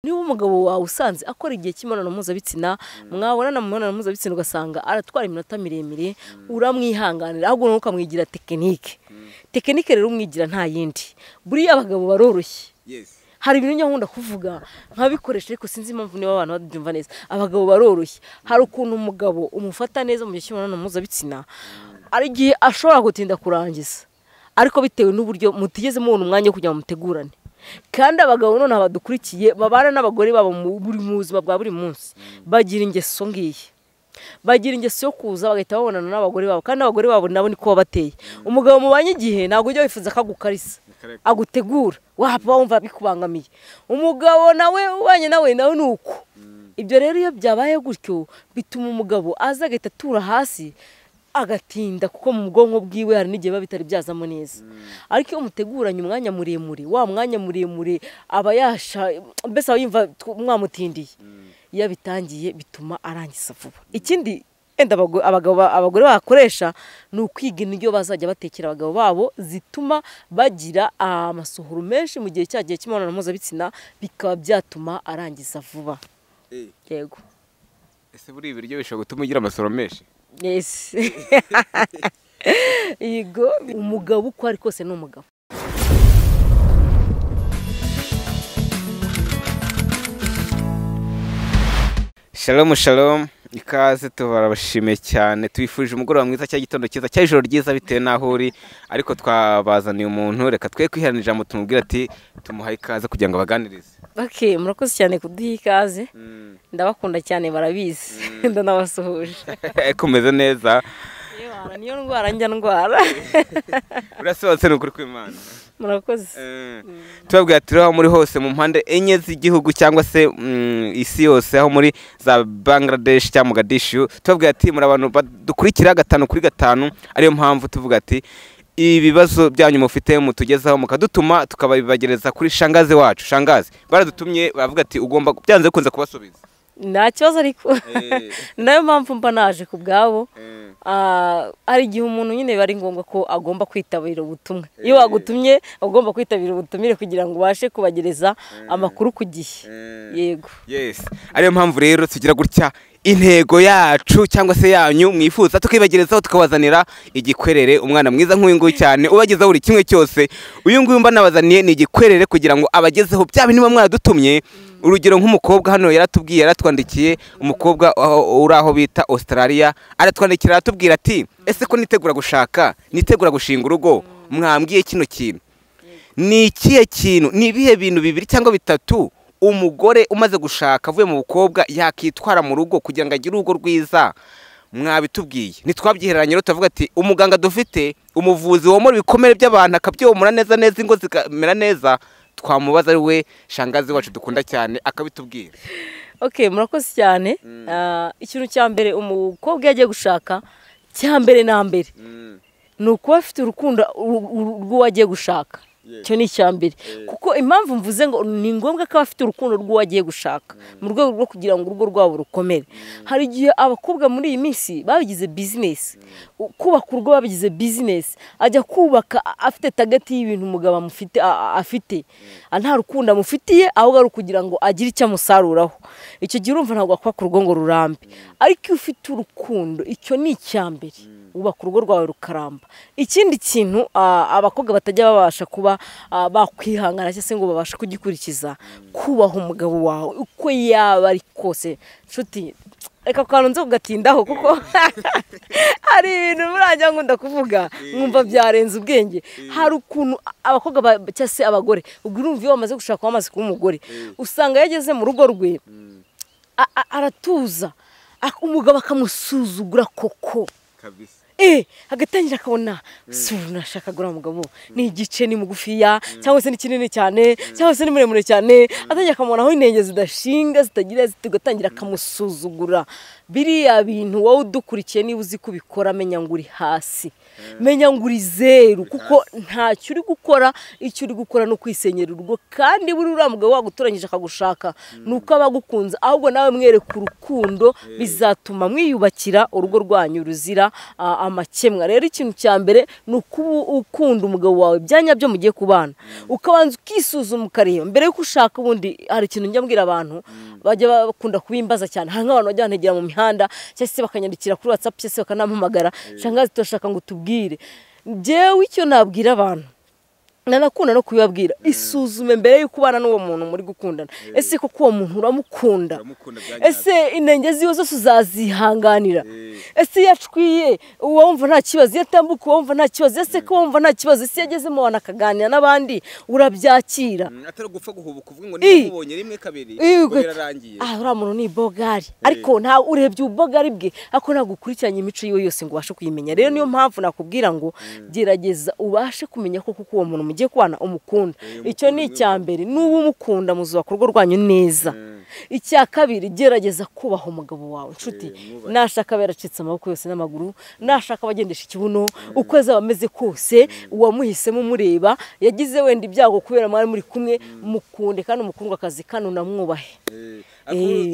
Niba umugabo wawe usanze akora igihe cy'imibonano mpuzabitsina, mwabonana mu mibonano mpuzabitsina ugasanga aratwara iminota miremire, uramwihanganira ahubwo noneho ukamwigira tekinike. Tekinike rero umwigira nta yindi. Buriya abagabo baroroshye. Hari ibintu njya nkunda kuvuga nkabikoresha ariko sinzi impamvu niba abantu babyumva neza. Abagabo baroroshye. Hari ukuntu umugabo umufata neza mu gihe cy'imibonano mpuzabitsina, hari igihe ashobora gutinda kurangiza, ariko bitewe n'uburyo mutigeze mubona umwanya wo kugira ngo mutegurane. Kandi abagabo noneho badukurikiye babana n'abagore babo mu buzima bwa buri munsi, bagira ingeso ngiyi, bagira ingeso yo kuza bagahita babonana n'abagore babo, kandi abagore babo nabo niko babateye. Umugabo mubanye igihe ntabwo ujya wifuza ko agukarisa, agutegura, wapfa wumva bikubangamiye. Umugabo nawe ubanye nawe nawe ni uko. Ibyo rero iyo byabaye gutyo bituma umugabo aza agahita atura hasi agatinda, kuko mu bwonko bwiwe hari n'igihe biba bitari byazamo neza. Ariko iyo umuteguranye umwanya muremure, wa mwanya muremure aba yasha, mbese aba yumva mwamutindiye. Iyo abitangiye bituma arangiza vuba. Ikindi enda abagore bakoresha ni ukwiga indyo bazajya batekera abagabo babo zituma bagira amasohoro menshi mu gihe cya gihe cy'imibonano mpuzabitsina, bikaba byatuma arangiza vuba. Yego. Ese buri ibiryo bishobora gutuma ugira amasohoro menshi? Yes. Yego, umugabo uko ari kose ni umugabo. Shalom shalom, ikaze tubarabashimiye cyane, tubifurije umugoroba mwiza cyangwa igitondo cyiza cyangwa ijoro ryiza bitewe n'aho uri, ariko twabazaniye umuntu, reka twe kwiherana ijambo tumubwira ati tumuhaye ikaze kugira ngo abaganirize. Okay, murakoze cyane kuduha ikaze. Ndabakunda cyane barabizi. Ndanabasuhuje. Kumeze neza. Yewe, niyo ndwara njya ndwara. Urasohotse n'ukuri kw'Imana. Murakoze. Tubabwira ati aho muri hose mu mpande enye z'igihugu cyangwa se isi yose, aho muri za Bangladesh cyangwa Mogadishu, tubabwira ati muri abantu badukurikira 5 kuri 5, ariyo mpamvu tuvuga ati ibibazo byanyu mufite mutugezaho mukadutuma tukababibagereza kuri shangazi wacu. Shangazi baradutumye baravuga ati ugomba byanze kunze kubasubiza. Nta kibazo ariko nayo mpamvu mba naje ku bwabo. Hari igihe umuntu nyine biba ari ngombwa ko agomba kwitabira ubutumwa. Iyo wagutumye ugomba kwitabira ubutumire kugira ngo ubashe kubagereza amakuru ku gihe. Yego. Yes. Ariyo mpamvu rero tugira gutya intego yacu cyangwa se yanyu mwifuza tukibagerezaho, tukabazanira igikwerere, umwana mwiza nk'uyu nguyu cyane ubagezaho buri kimwe cyose. Uyu nguyu mba nabazaniye ni igikwerere kugira ngo abagezeho bya bintu niba mwaradutumye. Urugero nk'umukobwa hano yaratubwiye, yaratwandikiye, umukobwa uri aho bita Australia, aratwandikira aratubwira ati ese ko nitegura gushaka, nitegura gushinga urugo, mwambwiye kino kintu ni ikihe kintu, ni ibihe bintu 2 cyangwa 3 umugore umaze gushaka avuye mu bukobwa yakitwara mu rugo kugira ngo agire urugo rwiza? Mwabitubwiye ntitwabyihereranye rero, tuvuga ati umuganga dufite, umuvuzi womora ibikomere by'abantu akabyomora neza neza, ingo zikamera neza, twamubaza ari we shangazi wacu dukunda cyane akabitubwira. Okay, murakoze cyane. Ikintu cya mbere umukobwa yagiye gushaka, cya mbere na mbere ni ukuba afite urukundo rw'uwagiye gushaka. Cyo ni icya mbere, kuko impamvu mvuze ngo ni ngombwa ko abafite urukundo rw'uwagiye gushaka mu rwego rwo kugira ngo urugo rwabo rukomere. Hari igihe abakobwa muri iyi minsi babigize business, kubaka urugo babigize business, ajya kubaka afite target y'ibintu umugabo amufite afite, nta rukundo amufitiye, ahubwo ari ukugira ngo agire icyo amusaruraho. Icyo gihe urumva ntabwo akubaka urugo ngo rurambe. Ariko iyo ufite urukundo, icyo ni icya mbere, ubaka urugo rwawe rukaramba. Ikindi kintu abakobwa batajya babasha kuba bakwihangana cyangwa se ngo babashe kugikurikiza, kubaha umugabo wawe uko yaba ari kose. Nshuti, reka kantu nze kugatindaho kuko hari ibintu murajya nkunda kuvuga nkumva byarenze ubwenge. Hari ukuntu abakobwa cyangwa se abagore, ubwo urumva iyo bamaze gushaka bamaze kuba umugore, usanga yageze mu rugo rwe aratuza, umugabo akamusuzugura koko kabisa. Agatangira akabona nashaka gura mugabo ni igice, ni mugufiya cyangwa se ni kinini cyane cyangwa se ni muremure cyane, atangira akamubona aho inenge zidashinga zitagira zitugatangira akamusuzugura. Biriya bintu wowe udukurikiye niba uzi kubikora menya ngo uri hasi. Menya ngo uri zeru kuko ntacyo uri gukora. Icyo uri gukora no kwisenyera urugo, kandi buri uriya mugabo wagutoranyije akagushaka nuko aba agukunze, ahubwo nawe mwereka urukundo, bizatuma mwiyubakira urugo rwanyu ruzira amakemwa. Rero ikintu cya mbere ni ukuba ukunda umugabo wawe byanyabyo mugiye kubana, ukabanza ukisuzuma ukareba mbere yuko ushaka. Ubundi hari ikintu njya mbwira abantu bajya bakunda kubimbaza cyane, hari nk'abantu bajya bantegera mu mihanda cyangwa se bakanyandikira kuri WhatsApp cyangwa se bakanampamagara, shangazi turashaka ngo tubwire. Njyewe icyo nabwira abantu, nanakunda no kubibabwira, isuzume mbere yuko ubana n'uwo muntu muri gukundana. Ese koko uwo muntu uramukunda? Ese inenge ziwe zose uzazihanganira? Ese iyo acwiye uba wumva nta kibazo? Iyo atambuka uba wumva nta kibazo? Ese ko wumva nta kibazo? Ese iyo ageze mu bantu akaganira n'abandi urabyakira? Atari gupfa guhubuka uvuga ngo niba umubonye rimwe kabiri ngo birarangiye. Uriya muntu ni bogari, ariko nta urebye ububogari bwe, ariko ntabwo ukurikiranye imico yiwe yose ngo ubashe kuyimenya. Rero niyo mpamvu nakubwira ngo gerageza ubashe kumenya ko kuko uwo muntu mugiye kubana umukunda. Icyo ni icya mbere, nuba umukunda muzubaka urugo rwanyu neza. Icya kabiri, gerageza kubaha umugabo wawe nshuti. Nashaka aba yaracitse amaboko yose n'amaguru, nashaka abagendesha ikibuno, uko azaba ameze kose, uwamuhisemo umureba yagize wenda ibyago kubera mwari muri kumwe, mukunde kandi umukundwa akazi kandi unamwubahe.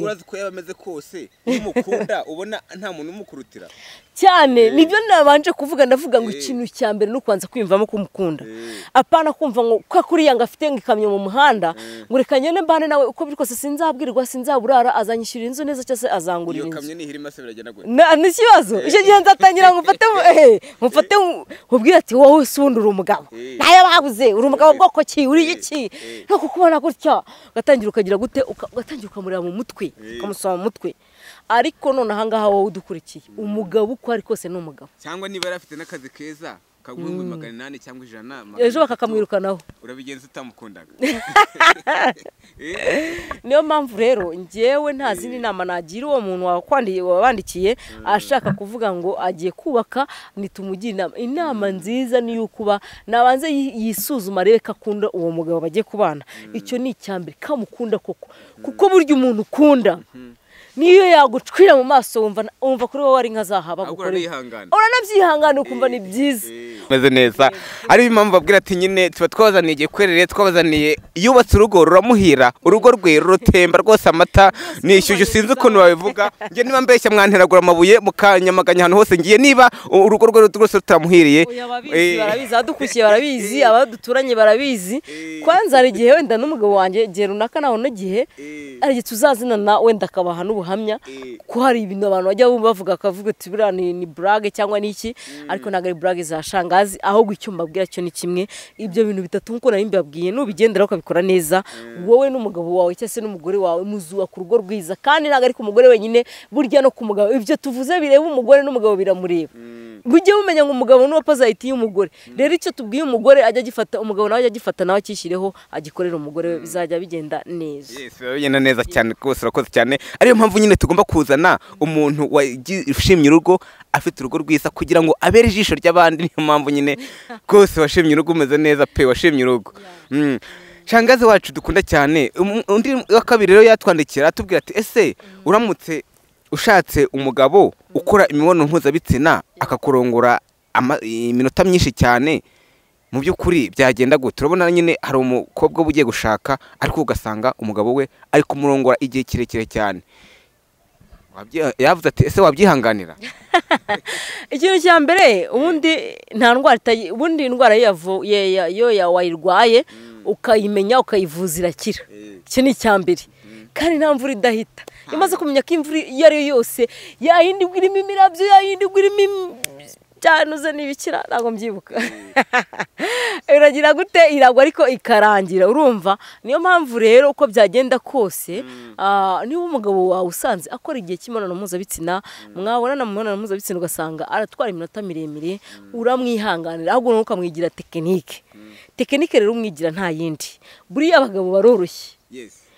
Urazi ko yaba ameze kose umukunda ubona nta muntu umukurutira cyane. Nibyo nabanje kuvuga, ndavuga ngo ikintu cya mbere ni ukubanza kwiyumvamo ko umukunda, apana kumva ngo kwa kuriya ngo afite ngo ikamyo mu muhanda ngo reka ngende mbane nawe uko biri kose sinzabwirwa sinzaburara, azanyishyurira inzu neza cyangwa se azangurira inzu. Iyo kamyo nihirima se biragenda gute? Ni ikibazo. Icyo gihe nzatangira ngo mufate nkubwire ati wowe se ubundi uri umugabo, nayo babuze uri umugabo bwoko ki, uri iki, no kukubona gutya ugatangira ukagira gute, ugatangira ukamureba mu mutwe, ukamusoma mu mutwe. Ariko none aha ngaha wowe udukurikiye, umugabo uko ari kose ni umugabo, cyangwa niba yari afite n'akazi keza kaguha 800 cyangwa 100 ejo bakakamwirukanaho, urabigenza utamukundaga. Niyo mpamvu rero njyewe nta zindi nama nagira uwo muntu wabandikiye ashaka kuvuga ngo agiye kubaka, nitumugira inama. Inama nziza ni yukuba nabanze yisuzuma arebe ko akunda uwo mugabo bagiye kubana. Icyo ni icyambere, kamukunda koko, kuko burya umuntu ukunda niyo yagucwira mu maso wumva kuri wowe ari nka zahaba gukorera, uranabyihangana ukumva ni byiza meze neza. Ari impamvu babwira ati nyine tuba twabazaniye igikwerere, twabazaniye yubatse urugo ruramuhira, urugo rwe rurutemba rwose amata nishyushyu, sinzi ukuntu babivuga. Nge niba mbeshya mwanteragura amabuye mukanyamaganya ahantu hose ngiye, niba urugo rwe rwose rutamuhiriye. Barabizi, abadukurikiye barabizi, abaduturanye barabizi. Kwanza hari igihe wenda n'umugabo wanjye igihe runaka naho n'igihe hari igihe tuzazinana wenda akabaha n'ubuhamya ko hari ibintu abantu bajya bavuga akavuga ati buriya ni burage cyangwa ni iki, ariko ntabwo ari burage za shangazi, ahubwo icyo mbabwira cyo ni kimwe. Ibyo bintu bitatu nkuko nari mbabwiye, nubigendera ukabikora neza, wowe n'umugabo wawe cyangwa se n'umugore wawe muzubaka urugo rwiza. Kandi ntabwo ari ku mugore wenyine, burya no ku mugabo. Ibyo tuvuze bireba umugore n'umugabo biramureba. Mujye mumenya ngo umugabo ni opposite y'umugore. Rero icyo tubwiye umugore ajya agifata, umugabo nawe ajya agifata, nawe akishyireho agikorera umugore we, bizajya bigenda neza. Yes, bigenda neza cyane rwose, urakoze cyane. Ariyo mpamvu nyine tugomba kuzana umuntu washimye urugo, afite urugo rwiza kugira ngo abere ijisho ry'abandi. Niyo mpamvu nyine rwose washimye urugo umeze neza pe, washimye urugo. Shangazi wacu dukunda cyane. Undi wa kabiri rero yatwandikira atubwira ati ese uramutse ushatse umugabo ukora imibonano mpuzabitsina akakurongora iminota myinshi cyane, mu by'ukuri byagenda gute? Urabona nyine hari umukobwa uba ugiye gushaka ariko ugasanga umugabo we ari kumurongora igihe kirekire cyane. Yavuze ati ese wabyihanganira? Ikintu cya mbere, ubundi nta ndwara, ubundi indwara yo wayirwaye ukayimenya ukayivuza irakira. Icyo ni icya mbere. Kandi nta mvura idahita. Imaze kumenya ko imvura iyo ari yo yose yayindi irimo imirabyo, yayindi irimo cyanuze n'ibikira, ntabwo mbyibuka, iragira gute, iragwa ariko ikarangira. Urumva niyo mpamvu rero uko byagenda kose, niba umugabo wawe usanze akora igihe cy'imibonano mpuzabitsina, mwabonana mu mibonano mpuzabitsina ugasanga aratwara iminota miremire, uramwihanganira, ahubwo ukamwigira tekinike. Tekinike rero umwigira nta yindi. Buriya abagabo baroroshye.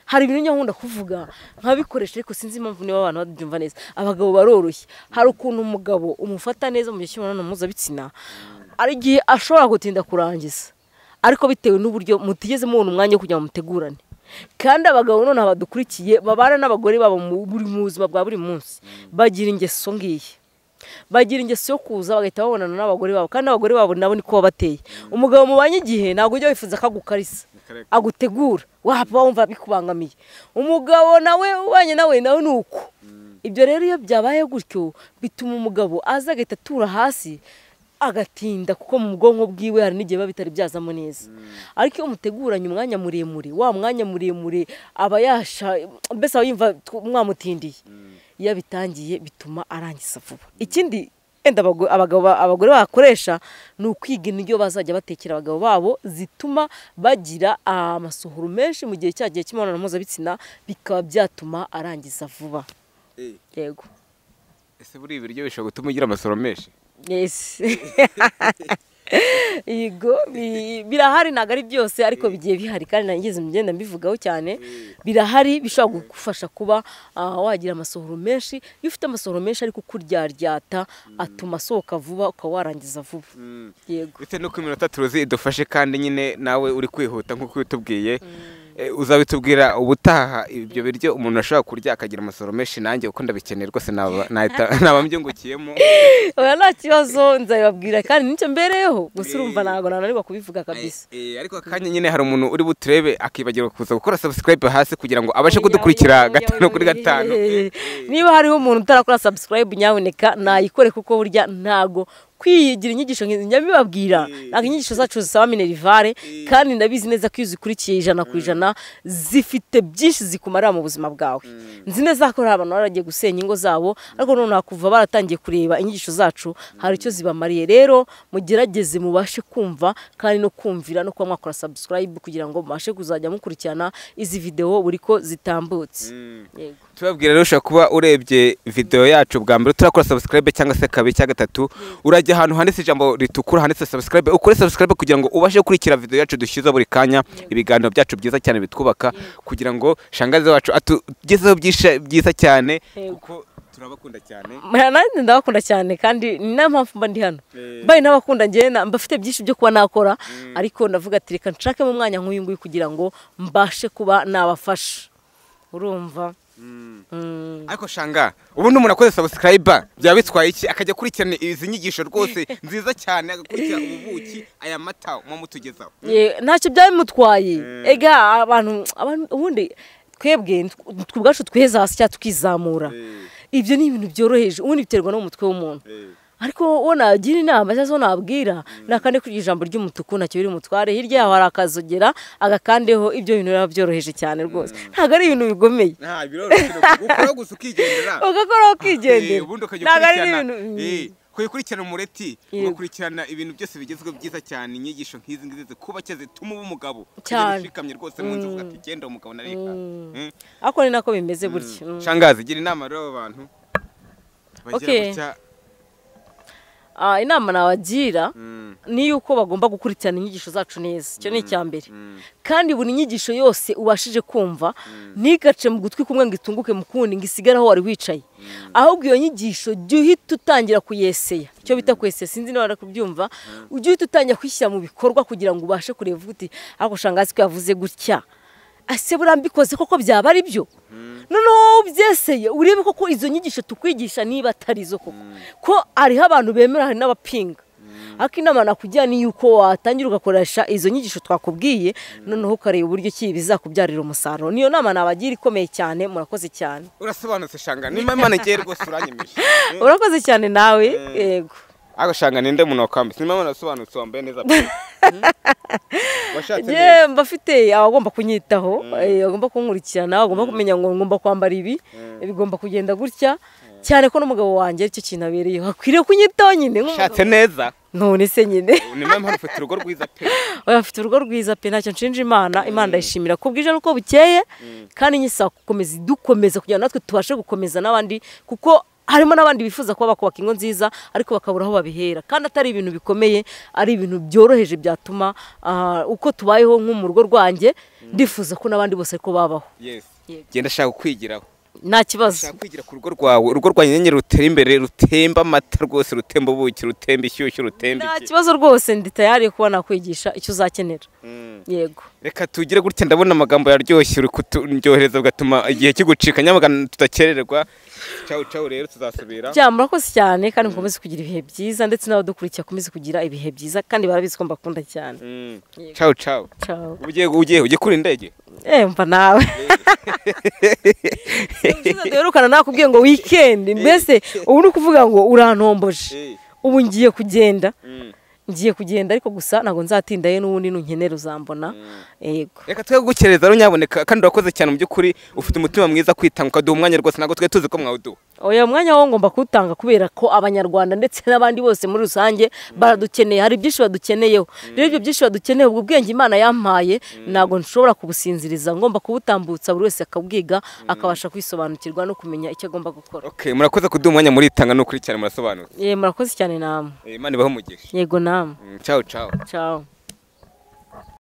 Hari ibintu nkunda kuvuga nkabikoresha ariko sinzi impamvu niba abantu babyumva neza. Abagabo baroroshye. Hari ukuntu umugabo umufata neza mu gihe cy'imibonano mpuzabitsina, ari igihe ashobora gutinda kurangiza, ariko bitewe n'uburyo mutigeze mubona umwanya wo kugira ngo mutegurane. Kandi abagabo none abadukurikiye babana n'abagore babo mu buzima bwa buri munsi, bagira ingeso ngiyi. Bagira ingeso yo kuza bagahita babonana n'abagore babo, kandi abagore babo nabo niko babateye. Umugabo mubanye igihe ntabwo ujya wifuza akagukarisa agutegura, wapfa wumva bikubangamiye. Umugabo nawe ubanye nawe ni uko. Ibyo rero iyo byabaye gutyo bituma umugabo aza agahita atura hasi agatinda, kuko mu bwonko bwiwe hari n'igihe biba bitari byazamo neza. Ariko iyo muteguranye umwanya muremure, wa mwanya muremure aba yasha, mbese aba yumva mwamutindiye. Iyo bitangiye bituma arangiza vuba. Ikindi enda abagore bakoresha ni ukwiga indyo bazajya batekera abagabo babo zituma bagira amasohoro menshi mu gihe cyagiye cy'imibonano mpuzabitsina, bikaba byatuma arangiza vuba. Yego. Ese buri ibiryo bishobora gutuma ugira amasohoro menshi? Yes. Yego, birahari, ntabwo ari byose ariko bigiye bihari, kandi nangeze mugenda mbivugaho cyane. Birahari bishobora kugufasha kuba wagira amasohoro menshi. Iyo ufite amasohoro menshi ariko kuryaryata atuma asohoka vuba ukaba warangiza vuba. Yego. Bitewe nuko iminota turuzi idufashe, kandi nyine nawe uri kwihuta nkuko bitubwiye, uzabitubwira ubutaha ibyo biryo umuntu ashobora kurya akagira amasohoro menshi. Nanjye uko ndabikeneye rwose naba mbyungukiyemo. Oya nta kibazo, nzabibabwira kandi nicyo mbereyeho, gusa urumva ntabwo nananirwa kubivuga kabisa. Ariko akanya nyine hari umuntu uri buturebe akibagirwa kuza gukora subscribe hasi kugira ngo abashe kudukurikira 5 kuri 5. Niba hariho umuntu utarakora subscribe nyaboneka nayikore, kuko burya ntago kwiyigira inyigisho njya mbibabwira, ntabwo inyigisho zacu zisaba minerivare, kandi ndabizi neza ko iyo uzikurikiye 100% zifite byinshi zikumarira mu buzima bwawe. Nzi neza ko hari abantu baragiye gusenya ingo zabo, ariko none kuva baratangiye kureba inyigisho zacu hari icyo zibamariye. Rero mugerageze mubashe kumva kandi no kumvira no kuba mwakora subscribe kugira ngo mubashe kuzajya mukurikirana izi video buri ko zitambutse. Yego. Tubabwira rero ushobora kuba urebye video yacu bwa mbere turakora subscribe cyangwa se kabiri cyangwa gatatu, urajya ahantu handitse ijambo ritukura handitse subscribe, ukore subscribe kugira ngo ubashe gukurikira video yacu dushyize buri kanya, ibiganiro byacu byiza cyane bitwubaka, kugira ngo shangazi wacu atugezeho byiza cyane, kuko turabakunda cyane. Nanjye ndabakunda cyane, kandi ni nayo mpamvu mba ndi hano. Mbaye n'abakunda njye mbafite byinshi byo kuba nakora, ariko ndavuga ati reka nshakemo umwanya nk'uyu nguyu kugira ngo mbashe kuba nabafasha. Urumva? Ariko shanga ubundi umuntu akoze subscribe byaba bitwaye iki akajya kurikirana izi nyigisho rwose nziza cyane, agakurikira ububuki aya mata mu mutugezaho? Ntacyo byabimutwaye. Ega abantu ubundi twebwe ubwacu twiheza hasi cyangwa tukizamura, ibyo ni ibintu byoroheje, ubundi biterwa no mu mutwe w'umuntu. Ariko uwo nagira inama cyangwa se nabwira nakande kuri ijambo ry'umutuku ntacyo biri mutware, hirya yaho hari akazogera agakandeho, ibyo bintu biba byoroheje cyane rwose, ntabwo ari ibintu bigomeye. Nta biroroshye, ukora gusa ukigendera, ugakora ukigendera, ntabwo ari ibintu kuyikurikirana umureti, ugakurikirana ibintu byose bigezweho byiza cyane, inyigisho nk'izi ngizi zikuba cyane zituma uba umugabo ushikamye rwose mu nzu uvuga ati genda umugabo nareka. Ariko ni nako bimeze gutya. Shangazi, gira inama rero abantu bagira gutya. Inama nabagira ni yuko bagomba gukurikirana inyigisho zacu neza, icyo ni icya mbere. Kandi buri nyigisho yose ubashije kumva ntigace mu gutwi kumwe ngo itunguke mu kundi ngo isigare aho wari wicaye, ahubwo iyo nyigisho jya uhita utangira kuyeseya, icyo bita kweseya sinzi niba kubyumva, ujye uhita utangira kwishyira mu bikorwa kugira ngo ubashe kureba uti ariko shangazi ko yavuze gutya, ese buriya mbikoze koko byaba ari byo? Noneho ubyeseye urebe koko izo nyigisho tukwigisha niba atari zo koko, ko hariho abantu bemera hari n'abapinga. Ariko inama nakugira ni yuko watangira ugakoresha izo nyigisho twakubwiye, noneho ukareba uburyo ki bizakubyarira umusaruro. Niyo nama nabagira ikomeye cyane. Murakoze cyane. Urasobanutse shanga, ni mama ngiye rwose uranyemeje. Urakoze cyane nawe. Yego. Ako shanga ninde muntu wakwambitse? Ni mama nasobanutse wambaye neza pe. Ye mbafite abagomba kunyitaho, bagomba kunkurikirana, bagomba kumenya ngo ngomba kwambara ibi, bigomba kugenda gutya, cyane ko n'umugabo wanjye aricyo kintu abereyeho, akwiriye kunyitaho nyine. Ushatse neza. None se nyine. Ni mama ufite urugo rwiza pe. Oya afite urugo rwiza pe, ntacyo nshinja Imana, Imana ndayishimira ko bwije nuko bukeye, kandi nyisa gukomeza dukomeza kugira natwe tubashe gukomeza n'abandi, kuko harimo n'abandi bifuza kuba bakubaka ingo nziza ariko bakabura aho babihera, kandi atari ibintu bikomeye, ari ibintu byoroheje byatuma uko tubayeho nko mu rugo rwanjye ndifuza ko n'abandi bose ko babaho. Yes. Genda shaka kwigiraho. Nta kibazo. Ushaka kwigira ku rugo rwawe, urugo rwa Nyenyeri rutera imbere, rutemba amata rwose, rutemba ubuki, rutemba ishyushyu, rutemba Nta iki. kibazo rwose, ndi tayari kuba nakwigisha icyo uzakenera. Yego. Reka tugire gutya, ndabona amagambo yaryoshye, uri kuturyohereza bigatuma igihe kigucika. Nyamagana tudakererwa. Ciao ciao rero, tuzasubira. Bya, murakoze cyane, kandi mukomeze kugira ibihe byiza, ndetse n'abadukurikiye bakomeze kugira ibihe byiza, kandi barabizi ko mbakunda cyane. Ciao ciao. Ciao. Ugiye kuri indege? Mva nawe. Ubushize duherukana nakubwiye ngo weekend, mbese ubu ni ukuvuga ngo urantomboje. Ubu ngiye kugenda. Ngiye kugenda, ariko gusa ntabwo nzatindayo, n'ubundi nunkenera uzambona. Yego. Reka twe gukereza rero nyaboneka, kandi urakoze cyane mu by'ukuri, ufite umutima mwiza kwitanga ukaduha umwanya rwose, ntabwo twari tuzi ko mwawuduha. Oya, mwanya wo ngomba kuwutanga kubera ko Abanyarwanda ndetse n'abandi bose muri rusange baradukeneye, hari byinshi badukeneyeho. Rero ibyo byinshi badukeneye, ubwo bwenge Imana yampaye ntabwo nshobora kubusinziriza, ngomba kubutambutsa, buri wese akabwiga, akabasha kwisobanukirwa no kumenya icyo agomba gukora. Okay, murakoze kuduha umwanya, muritanga n'ukuri cyane, murasobanutse. Ye, murakoze cyane namwe. Imana ibahe umugisha. Yego namwe. Ciao ciao. Ciao.